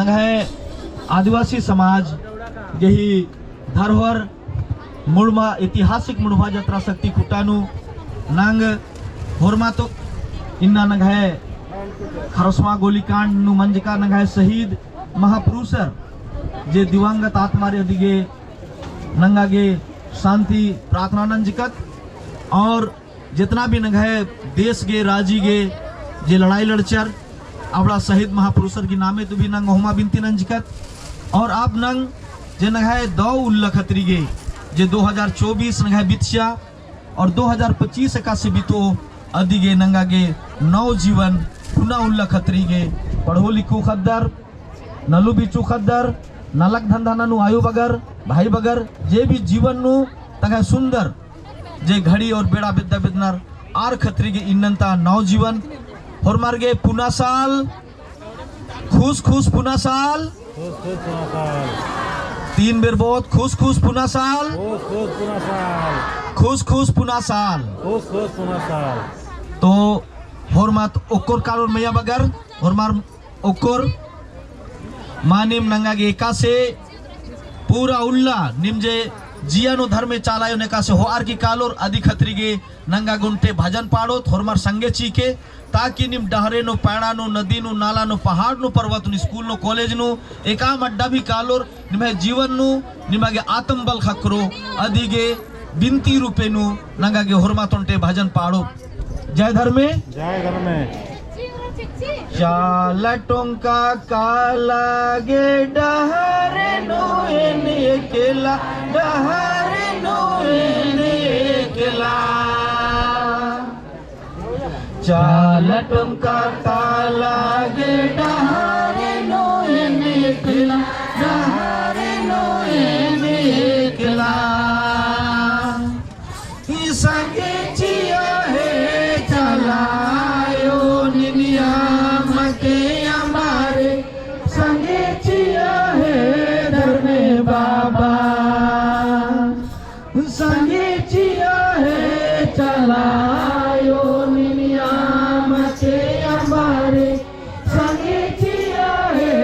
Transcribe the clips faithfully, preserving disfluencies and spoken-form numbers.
नंग्है आदिवासी समाज गही धरोहर मुड़मा ऐतिहासिक मुड़मा जतरा शक्ति खुटा नू नंग होरमातो इन्ना नंग्है खरसवा गोलीकांड नू मंजका नंग्है शहीद महापुरुषर जे दिवंगत आत्मार अदिगे नंगा गे शांति प्रार्थना नंजकत और जेतना भी नंग्है देश गे, राजी गे, जे लड़ाई लड़चर, अबड़ा शहीद महापुरुषर की नामे तो भी नंग होरमा बिनती नंजकत। और अब नंग जे नंग्है दौ उल्ला खतरी गे, जे दो हज़ार चौबीस नंग्है बितचा और दो हज़ार पच्चीस एकासे बितो, अदिगे नंगा गे नौ जीवन पुना उल्ला खतरी गे पढ़ो लिखो खद्दर, नलु बिचु खद्दर, नलख धंधा ननू आयो बगर, भाई बगर, जे भी जीवन नू तंग्है सुंदर जे घड़ी और बेड़ा बेद्दा बेद्दनर आर खतरी गे इन्नन्ता नौ जीवन। होरमर गे पुना साल, खुस खुस पुना साल। खुस खुस पुना साल। तीन बेर बहुत खुस खुस पुना साल। खुस खुस पुना साल। खुस खुस पुना साल। खुस खुस पुना साल। तो होरमत ओक्कोर कालोर मइय्याँ बगर, होरमर ओक्कोर मानिम नंगा गे एकासे पूरा उल्ला निम जे जिया नू धर्मे चालायो ने एकासे होअर की कालोर अदी खतरी गे नंगा गे ओन्टे भजन पाड़ोत होरमर संगे चिके, ताकि निम डहरे नू, पैड़ा नू, नदी नू, नाला नू, पहाड़ नू, पर्वत नू, स्कूल नू, कॉलेज नू, एकाम अड्डा भी कालोर निम्है जीवन नू निमा गे आत्म बल ख़क्खरो, अदी गे बिनती रूपे नू नंगा गे होरमत ओन्टे भजन पाड़ो। जय धर्मे। जय धर्मे। चाला टोंका काला गे डहरे नू एन एकला, डहरे नू एन एकला। चाला टोंका काला गे डहरे नू एन एकला, डहरे नू एन एकला। ई संगे चिआ हे चाला आयो निनिया मके अम्बा रे, संगे चिआ हे धर्मे बाबा। संगे चिआ हे चाला आयो निनिया मके अम्बा रे, संगे चिआ हे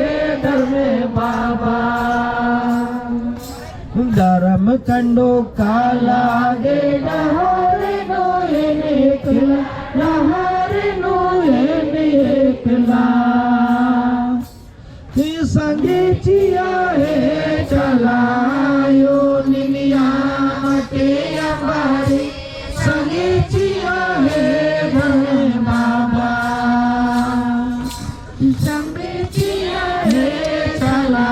धर्मे बाबा। धर्म कंडो काला गे डहरे नू एन एकला, डहरे नू एन एकला। ई संगे चिआ हे चाला आयो निनिया मके अम्बा रे, संगे चिआ हे धर्मे बाबा। संगे चिआ हे चाला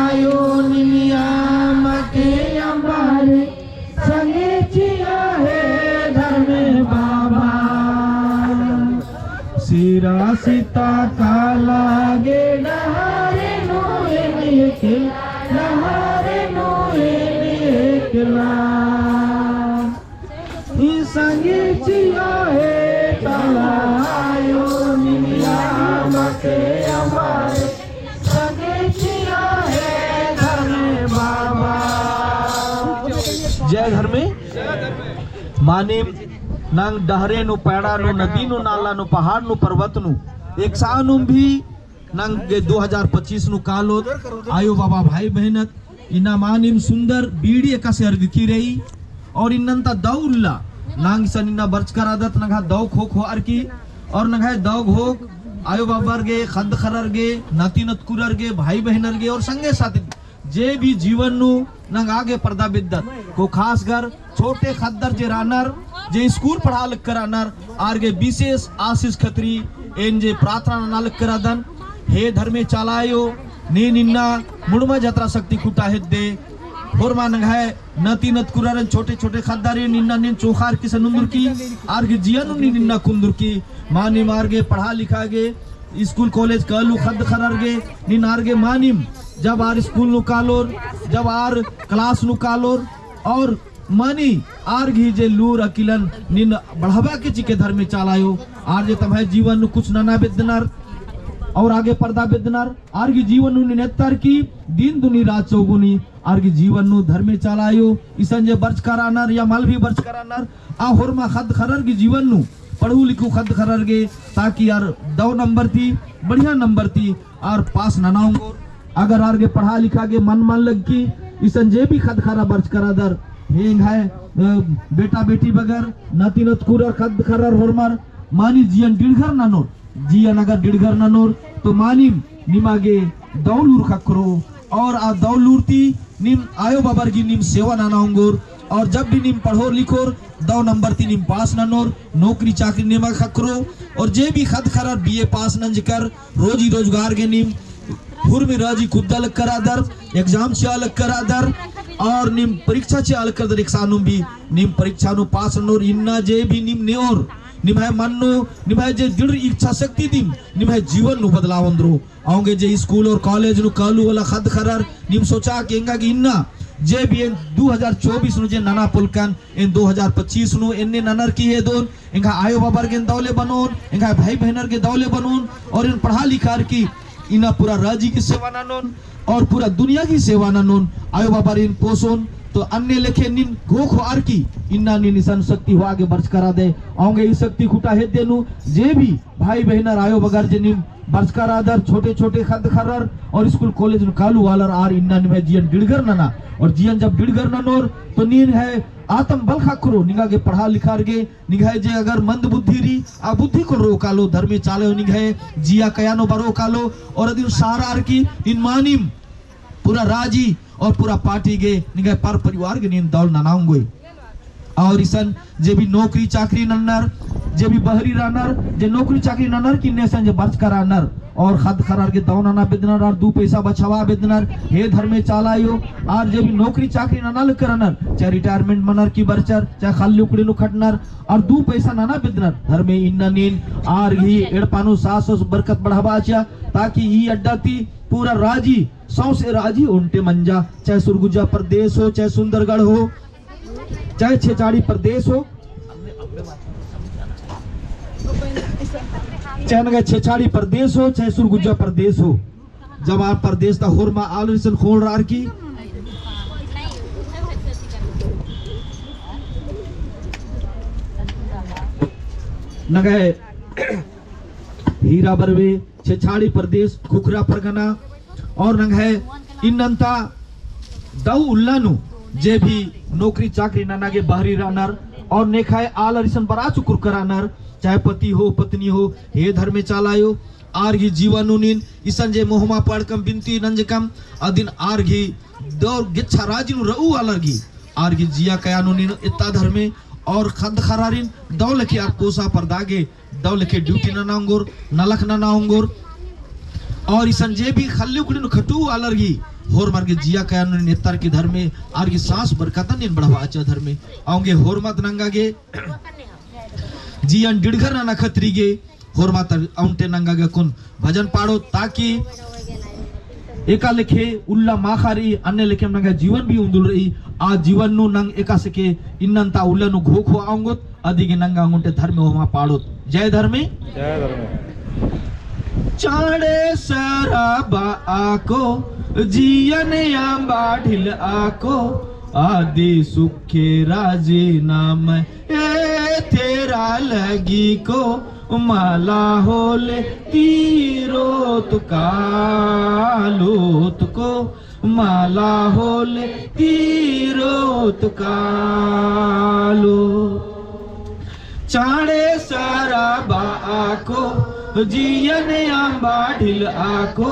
आयो निनिया मके अम्बा रे, संगे चिआ हे धर्मे बाबा। सिरा सीता काला गे डहरे नू एन एकला, डहरे नू एन एकला। ई संगे चिआ हे चाला आयो निनिया मके अम्बा रे, संगे चिआ हे धर्मे बाबा। जय धर्मे। मानिम नंग डहरे नू, पैड़ा नू, नदी नू, नाला नू, पहाड़ नू, पर्वत नू, एकसानुम भी नंग गे दो हज़ार पच्चीस नू कालोत आयो बाबा भाई बहिनत इन्ना मानिम सुंदर बीड़ी एकासे अरगकी रई। और इन्नन्ता दौ उल्ला नंग इसन इन्ना बरचका रअदत नंग्है दौ घोख होअर की और नंग्है दौ घोख आयो बाबर गे, ख़द्द ख़र्रर गे, नती नतकुरर गे, भाई बहिनर गे और संगे साथ जे भी जीवन नू नंग आगे परदा बेद्दत को खासकर छोटे ख़द्दर जे रअनर, जे स्कूल पढ़आ लक्कर रअनर, आर गे विशेष आशीष खतरी एन जे प्रार्थना नना लक्कर रअदन। हे धर्मे चाला आयो, नीन इन्ना मुड़मा जतरा शक्ति खुटा हेद्दे, होरमा नंग्है नती नतकुररन छोटे छोटे ख़द्दारिन इन्ना नीन चोखार की सनुन्दुर की, आर गे जिया नू नीन इन्ना कुन्दुर की, मानिम आर गे पढ़ा लिखा गे, स्कूल कॉलेज कालू ख़द्द ख़र्रर गे, नीन आर गे मानिम, जब आर स्कूल नू कालोर, जब आर क्लास नू कालोर, और मानी आर गही जे लूर अकिलन नीन बढ़ाबआ के चिके धर्मे चाला आयो, आर जे तम्है जीवन नू कुछ नना बेद्दनर, और आगे परदा बेद्दनर, आर गही जीवन नू नीन एत्तर की दिन दुनी रात चौगुनी, आर गही जीवन नू धर्मे चाला आयो, इसन जे बरचका रअनर या मल भी बरचका रअनर, आ होरमा ख़द्द ख़र्रर गही जीवन नू पढ़ू लिखू ख़द्द ख़र्रर गे, ताकि आर दव नंबर ती, बढ़िया नंबर ती आर पास नना ओंगोर। अगर आर गे पढ़ा लिखा गे मन मल लग्गी, इसन जे भी ख़द्द ख़र्रा बरचका रअदर, हे एंग्है, अ, बेटा बेटी बगर, नाती नतकुरर ख़द्द ख़र्रर होरमर, मानी जियन डिड़घर ननोर, जियन अगर डिड़घर ननोर, तो मानिम निमा गे दव लूर ख़क्खरो, और आ दव लूर ती नीम आयो बाबर गे नीम सेवा नना ओंगोर, और जब भी नीम पढ़ोर लिखोर, दव नंबर ती नीम पास ननोर, नौकरी चाकरी निमा ख़क्खरो, और जे भी ख़द्द ख़र्रर बीए पास नंजकर, रोजी रोजगार गे नीम हुरमी राजी कुद्दा लक्कर आदर, exam चिआ लक्कर आदर, और नीम परीक्षा चिआ लक्कर आदर, एकसानुम भी नीम परीक्षा नू पास ननोर। इन्ना जे भी नीम नेओर, निम्है मन नू, निम्है जे दृढ़ इच्छा शक्ति दिम, निम्है जीवन नू बदलाव ओन्द्रो। औंगे जे school और college नू कालू वाला ख़द्द ख़र्रर, नीम सोचा कि एंगा गे इन्ना जे भी एन दो हज़ार चौबीस नू जे नना पोलकन, एन दो हज़ार पच्चीस नू एन्ने ननर की एदोन, एंग्है आयो बाबर गे दव ले बनोन, एंग्है भाई बहिनर गे दव ले बनोन, और एन पढ़ा लिखार की इन्ना पूरा राजी की सेवा ननोन और पूरा दुनिया की सेवा ननोन, आयो बाबर एन पोसोन, तो अन्ने लेखे नीन घोख होअर की इन्ना नीन इसन शक्ति होआ गे बरचका रअदय। औंगे ई शक्ति खुटा हेद्दे नू जे भी भाई बहिनर आयो बाबर जे नीम बरचका रअदर, छोटे छोटे ख़द्द ख़र्रर और school college नू कालू वालर, आर इन्ना निम्है जियन डिड़घर नना, और जियन जब डिड़घर ननोर, तो नीन है आतम बल ख़क्खरो, निंगा गे पढ़ा लिखार गे, निंग्है जे अगर मंद बुद्धि रई, आ बुद्धि कुल रओ कालो, धर्मे चाला आयो निंग्है जिया कया नू बरओ कालो, और अदिन सारा आर की नीन मानिम पूरा राजी और पूरा party गे निंग्है पर परिवार गे नीन दव ले नना ओंगोय। और इसन जे भी नौकरी चाकरी नन्नर, जे भी बहरी रअनर, जे नौकरी चाकरी नन्नर की इन्ने इसन जे बरचका रअनर, और ख़द्द ख़र्रर गे दव नना बेद्दनर और दू पैसा बछाबआ बेद्दनर, हे धर्मे चाला आयो, और जे भी नौकरी चाकरी नना लक्कर रअनर, चाहे retirement मनर की बरचर, चाहे ख़ल्ल उखड़ी नू खटनर, और दू पैसा नना बेद्दनर, धर्मे इन्ना नीन आर गही एड़पा नू सास बरकत बढ़ाबआ चिआ, ताकि ई अड्डा ती पूरा राजी, सौंसे राजी ओन्टे मंजा, चाहे सुरगुजा प्रदेश हो, चाहे सुंदरगढ़ हो, चाहे छेछाड़ी प्रदेश हो, चाहे नंग्है छेछाड़ी प्रदेश हो, चाहे सुरगुजा प्रदेश हो, जब आर प्रदेश ता होरमा आलर इसन ख़ोंड़रअर की नंग्है हीरा बरवे, छेछाड़ी प्रदेश, खुखरा परगना, और नंग्है इन्नन्ता दव उल्ला नू जे भी नौकरी चाकरी नना गे बहरी रअनर, और नेखय आलर इसन बरआ चुकुरका रअनर, चाहे पति हो, पत्नी हो, हे धर्मे चाला आयो, आर गही जीवन नू नीन इसन जे मोहमा पड़कम बिनती नंजकम, अदिन आर गही दव गेच्छा राजी नू रऊ आलर गही, आर गही जिया कया नू नीन एत्ता धर्मे, और ख़द्द ख़र्रारिन दव लेखे आर पोसा परदा गे दव लेखे duty नना ओंगोर, नलख नना ओंगोर। और इसन जे भी ख़ल्ल उखड़ी नू खटू आलर गही, होरमर गही जिया कया नू नीन एत्तर की धर्मे, आर गही सास बरकतन नीन बढ़ाबआ चिआ धर्मे। औंगे होरमत नंगा गे जियन डिड़घर नना खतरी गे, होरमत औंटे नंगा गे कुन भजन पाड़ो, ताकि एका लेखे उल्ला माख़ा रई, अन्ने लेखे नंगा जीवन भी उन्दुल रई। आ जीवन नू नंग एकासे के इन्नन्ता उल्ला नू घोख होआ ओंगोत, अदिगे नंगा ओंटे धर्मे होरमा पाड़ोत। जय धर्मे। जय धर्मे। चाँड़े सरा बआ को, जियन अम्बा ढिलआ को, आदि सुखे राजी नाम एथेरा लगी को, मला होले तीरोत कालोत को, मला होले तीरोत कालो। चाँड़े सरा बआ को, जियन अम्बा ढिलआ को,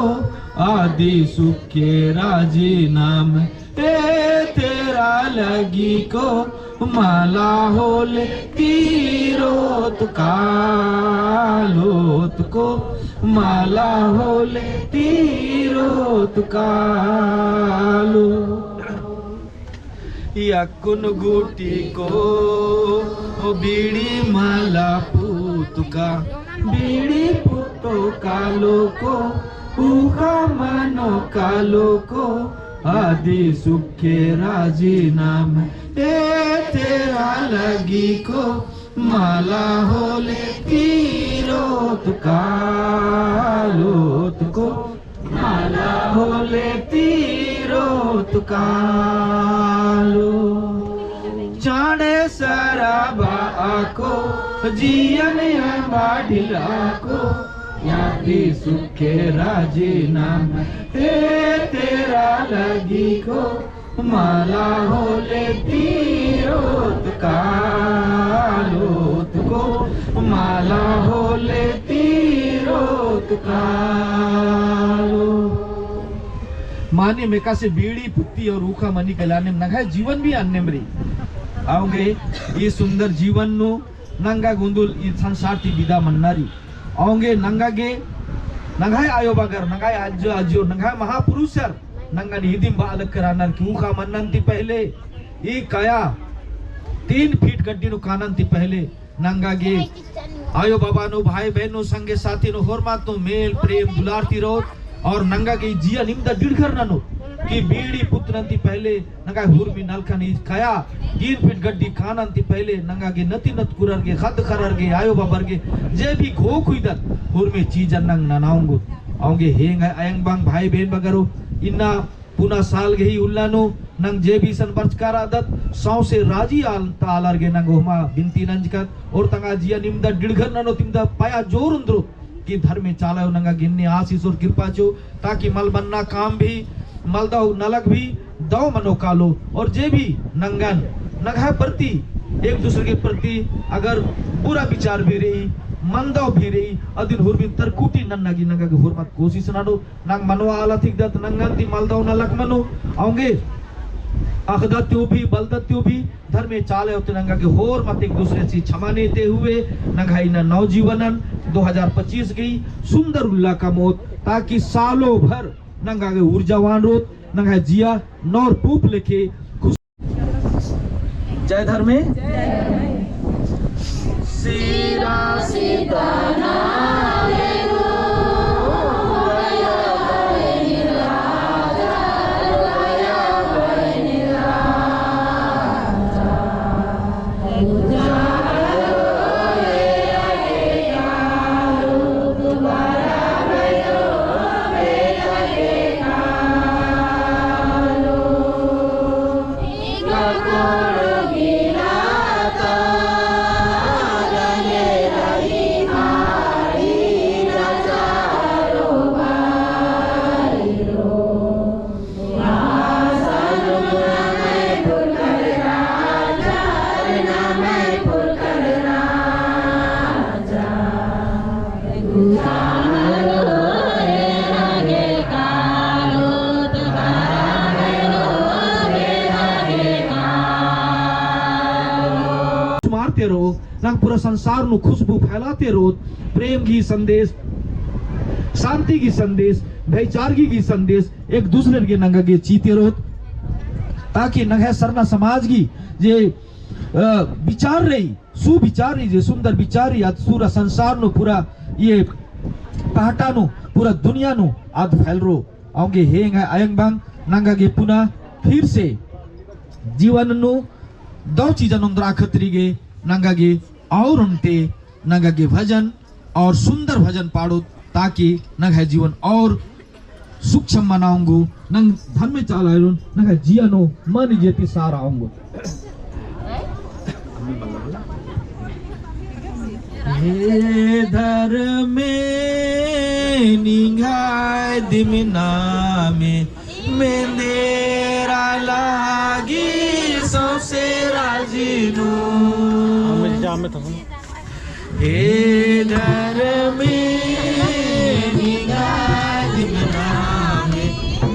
आदि सुखे राजी नाम एथेरा लगी को, मला होले तीरोत कालोत को, मला होले तीरोत कालो। अक्कुन गूटी को बीड़ी मला पूतका, बीड़ी पूतो कालो को, ऊख़ा मनो कालो को, आदि सुखे राजी नाम एथेरा लगी को, मला होले तीरोत कालोत को, मला होले तीरोत कालो। चाँड़े सरा बआ को, जियन अम्बा ढिलको, यादी सुखे राजी नाम, ते तेरा लगी को, माला होले तीरोत कालोत को, माला होले तीरोत कालो। मानिम एकासे बीड़ी पुत्ती और ऊखा मनी कलानिम नंग्है जीवन भी अन्नेम रई। औंगे ई सुंदर जीवन नू नंगा गुंदुल ई संसार ती बिदा मन्ना रई। औंगे नंगा गे नंग्है आयो बगर, नंग्है अज्जो अज्जो, नंग्है महापुरुषर नंगन इदिम बआ लक्कर रअनर कि ऊखा मन्नन ती पहले, ई काया तीन फीट गड्डी नू कानन ती पहले नंगा गे आयो बाबा नू, भाई बहन नू, संगे साथी नू, होरमत नू मेल प्रेम दुलार ती रओत। और नंगा गे जिया निम्दा डिड़खर ननोत कि बीड़ी पुत्तनन ती पहले नंगा हुरमी नलखन ई काया तीन फीट गड्डी कानन ती पहले नंगा गे नती नत कुरर गे, ख़द्द ख़र्रर गे, आयो बाबर गे, जे भी घोख हुइदत हुरमी चीजन नंग नना ओंगोत। औंगे हेंग अयंग बंग भाई बहन बगरो, इन्ना पुना साल गही उल्ला नू नंग जे भी इसन बरचका रअदत, सौंसे राजी आल ता आलर गे नंग ओहमा बिनती नंजकत, और तंगआ जिया निम्दा डिड़खर ननोत, तिम्दा पया जोर ओन्द्रोत कि धर्मे चाला आयो नंगा गे एन्ने आशीष और कृपा चिओ, ताकि मल मन्ना काम भी, मलदव नलख भी दव मनो कालो, और जे भी नंगन, नंग्है प्रति, एक दूसरे के प्रति अगर बुरा विचार भी रई, मलदव भी रई, अदिन हुरमी तरकुटी नन्ना गे नंगा गे होरमत कोशिश ननोत। नंग मनवा आलत हिकदत नंगन ती मलदव नलख मनो, औंगे अख़दत तियो भी, बलदत तियो भी, धर्मे चाला आयो ती नंगा गे होरमत एक दूसरे से क्षमा नेते हुए, नंग्है इन्ना नवजीवनन दो हज़ार पच्चीस गही सुंदर उल्ला कमओत, ताकि सालों भर नंगा गे ऊर्जावान रओत, नंग्है जिया नौर पूँप लेखे खुश। जय धर्मे। सीरा सीता नाम मारते रओ, नंग पूरा संसार नू खुशबू फैलाते रओत, प्रेम गही संदेश, शांति गही संदेश, भाईचारगी गही संदेश, एक दूसरे के नंगा गे चीते रओत, ताकि नंग्है सरना समाज गही जे, अ, विचार रई, सुविचार रई, जे सुंदर विचार रई, आद पूरा संसार नू, पूरा ये पहाटा नू, पूरा दुनिया नू आद फैलरो। औंगे हेंग अयंग बंग नंगा गे पुना फिर से जीवन नू दव चीजन ओन्द्रा खतरी गे नंगा गे और ओन्टे नंगा गे भजन और सुंदर भजन पाड़ोत, ताकि नंग्है जीवन और सूक्ष्म मना ओंगो, नंग धर्मे चाला आयोन नंग्है जिया नू मन जेती सारा ओंगो। हे धर्मे निंग्है दिम नामे मेंदेरा लागी सौंसे राजी नू। हे धर्मे निंग्है दिम नामे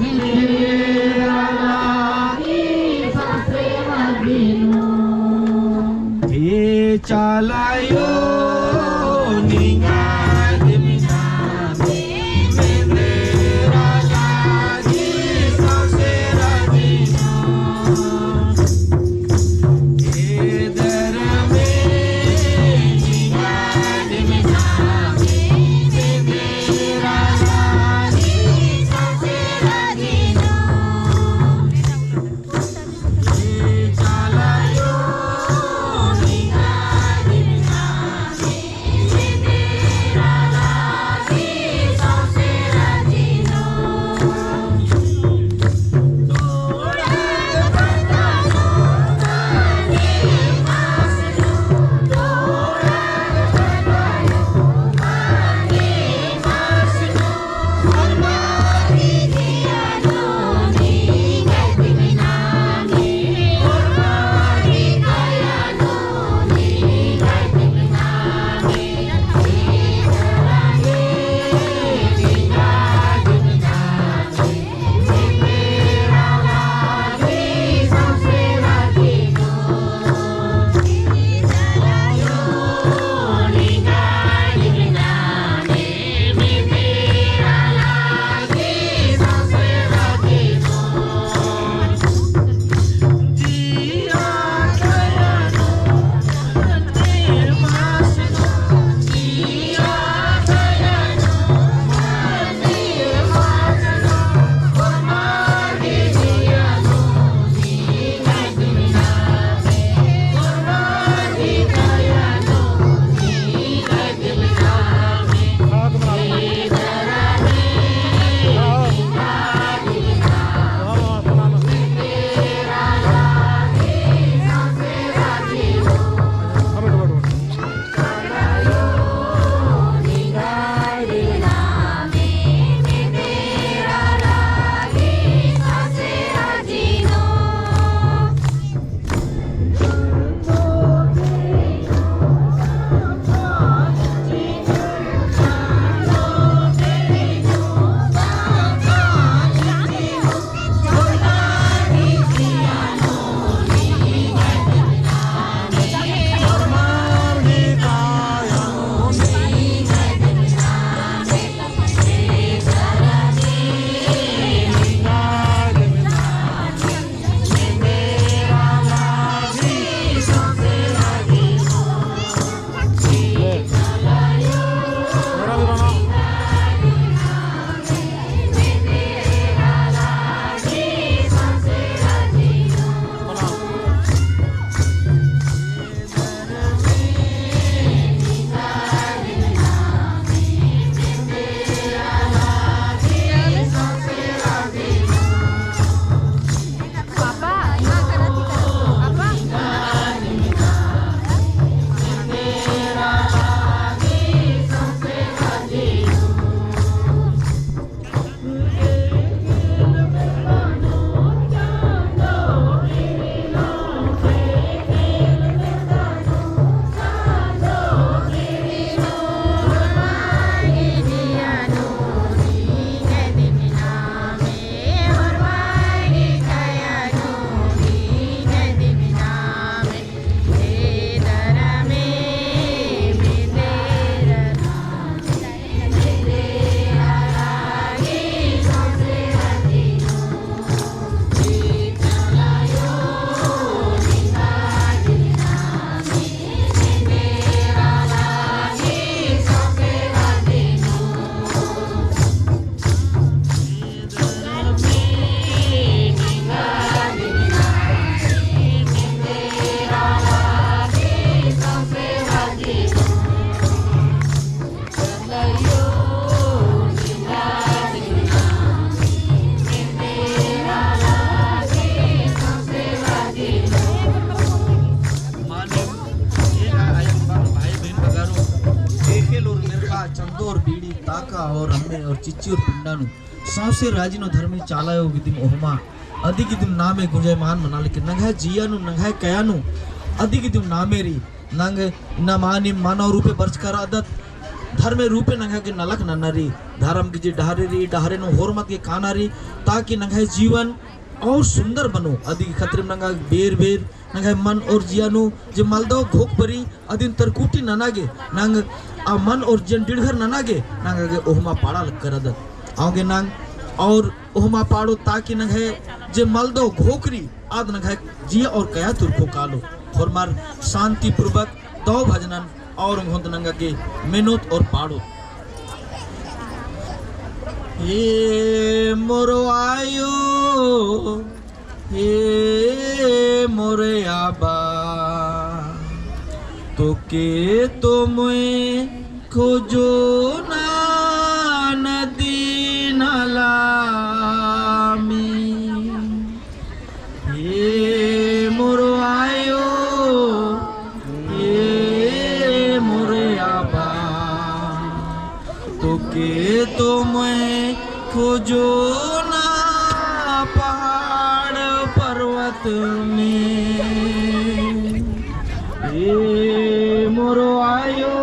मेंदेरा लागी सौंसे राजी नू। हे चाला आयो निंग्है दिम नामे मेंदेरा लागी सौंसे राजी नू। हे धर्मे निंग्है दिम नामे मेंदेरा लागी सौंसे राजी नू। चिच्ची और पिंडा नू, सौंसे राजी नू धर्मे चाला आयो गे दिम ओहमा, अदी गे दिम नामे गुंजायमान मना लेके, नंग्है जिया नू, नंग्है कया नू, अदी गे दिम नामे रई, नंग इन्ना मानिम मानव रूपे बरचका रअदत, धर्मे रूपे नंग्है गे नलख नन्ना रई, धर्म गे जे डहरे रई, डहरे नू होरमत गे काना रई, ताकि नंग्है जीवन और सुंदर बनो। अदी गे खतरिम नंगा बेर बेर नंग्है मन और जिया नू जे मलदव घोख बरई, अदिन तरकुटी नना गे, नंग आ मन और जियन डिड़घर नना गे, नंगा गे ओहमा पाड़ा लक्कर अदत। औंगे नंग और ओहमा पाड़ो ताकि नंग्है जे मलदव घोख रई, आद नंग्है जिया और कया तुरखो कालो। होरमर शांतिपूर्वक दव भजनन और ओंघोंद नंगा गे मेनोत और पाड़ोत। हे मोरो आयो, हे मोरे आबा, तोके तो मोय खोजोना नदी नाला में। हे मोरो आयो, हे मोरे आबा, तोके तो मोय खोजोना पहाड़ पर्वत में। हे मोरो आयो,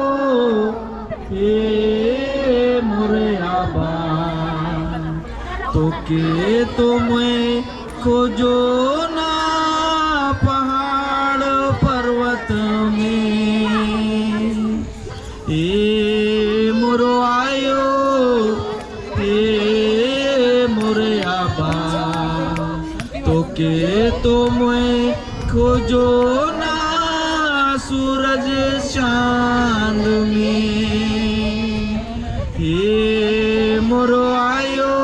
हे मोरे आबा, तोके तो मोय खोजोना पहाड़ पर्वत में। हे मोरो आयो, हे मोरे आबा, तोके तो मोय खोजोना सूरज चांद में। हे मोरो आयो,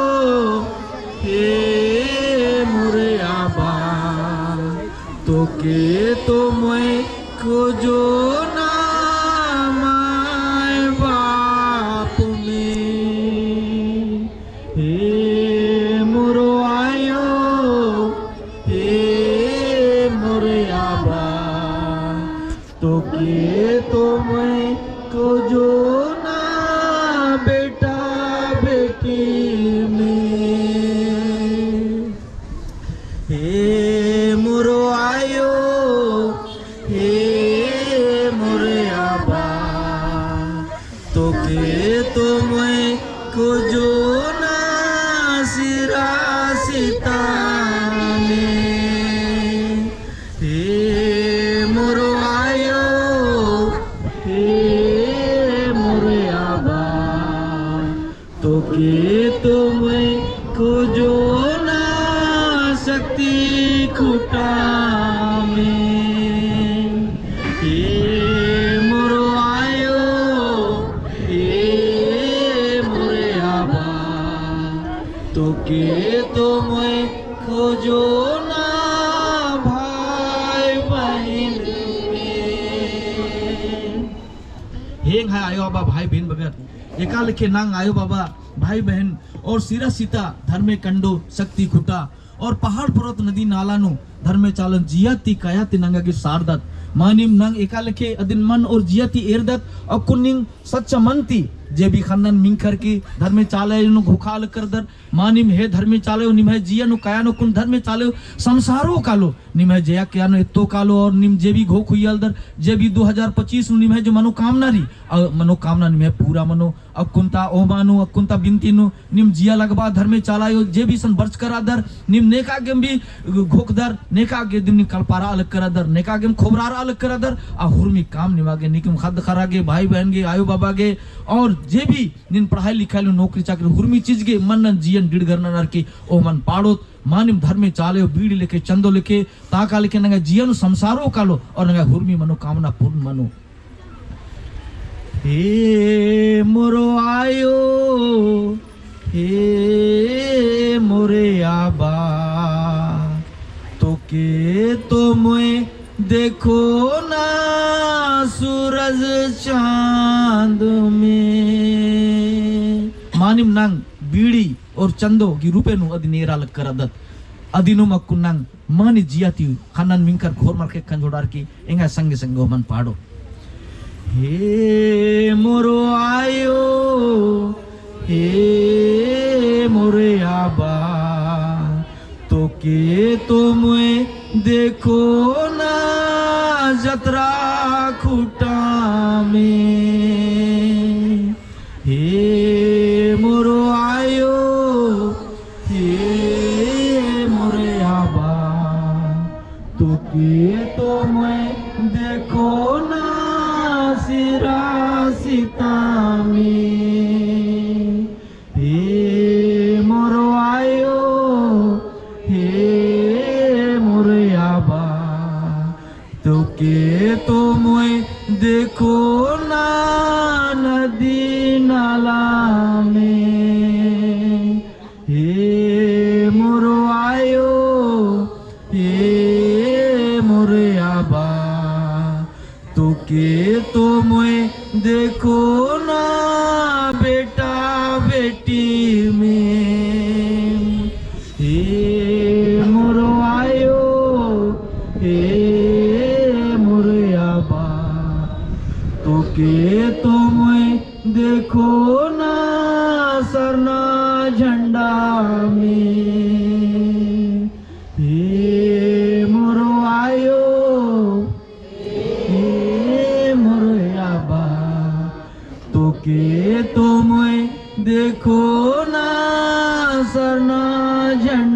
हे मोरे आबा, तोके तो मोय खोजोना माय बाप में। हे मोरो आयो, हे मोरे आबा, तोके तो मोय खोजोना बेटा बेटी में। हे मोरो आयो, हे मोरे आबा, तोके तो मोय खोजोना सिरा सिता में। हे मोरो आयो, हे मोरे आबा, तोके तो मोय खोजोना शक्ति खुटा में। हे मोरो आयो, हे मोरे आबा, तोके तो मोय खोजोना भाई बहिन में। हे एंग्है आयो बाबा, भाई बहिन बगर, एका लेखे नंग आयो बाबा, भाई बहिन और सिरा सिता धर्मे कंडो शक्ति खुटा और पहाड़ पर्वत नदी नाला नू धर्मे चालन जिया ती कया ती नंगा गे सारदत। मानिम नंग एका लेखे अदिन मन और जिया ती एरदत, अक्कुन निंग सच्चा मन ती जे भी ख़न्नन मिंख़र की धर्मे चाला आयो नू घोखा लगदर, मानिम हे धर्मे चाला आयो, निम्है जिया नू कया नू कुन धर्मे चाला आयो, समसारो कालो, निम्है जया कया नू एत्तो कालो, और निम जे भी घोख उइयालदर, जे भी दो हजार पच्चीस नू निम्है जो मनोकामना रई, अ, मनोकामना निम्है पूरा मनो, अक्कुन्ता ओहमा नू, अक्कुन्ता बिनती नू, निम जिया लगबा धर्मे चाला आयो, जे भी सन बरचका रअदर, निम नेका गेम भी घोखदर, नेका गे दिम निम कलपारआ लगदर, नेका गेम खोबरारआ लगदर, आ हुरमी काम निमा गे, निकिम ख़द्द ख़र्रा गे, भाई बहिन गे, आयो बाबा गे, और जे भी नीन पढ़ाई लिखाई नू नौकरी चाकरी हुरमी चीज गे मन्नन जियन डिड़गरना नरकी ओहमन पाड़ोत। मानिम धर्मे चाला आयो बीड़ी लेके चंदो लेके ताका लेके नंगा जिया नू समसारो कालो और नंगा हुरमी मनोकामना पूर्ण मनो। हे मोरो आयो, हे मोरे आबा, तोके तो मोय देखो ना सूरज चांद में। मानिम नंग बीड़ी और चंदो गी रूपे नू अदिन एरा लगदर अदत। अदिनुम अक्कुन नंग मानी जिया ती ख़न्नन मिंख़र घोर मरके खंजोड़ार की एंगा संगे संगे ओहमन पाड़ो। हे मोरो आयो, हे मोरे आबा, तोके तो मोय देखो ना जतरा खुटा में। हे मोरो आयो, हे मोरे आबा, तोके तो मोय देखो ना सिरा सिता में। हे मोरो आयो, हे मोरे आबा, तोके तो मोय देखो ना नदी नाला में। हे मोरो आयो, हे मोरे आबा, तोके तो मोय देखो ना बेटा बेटी में। हे मोरो आयो, हे मोरे आबा, तोके तो मोय देखो ना सरना झंडा में। हे मोरो आयो, हे मोरे आबा, तोके तो मोय देखो ना सरना झंडा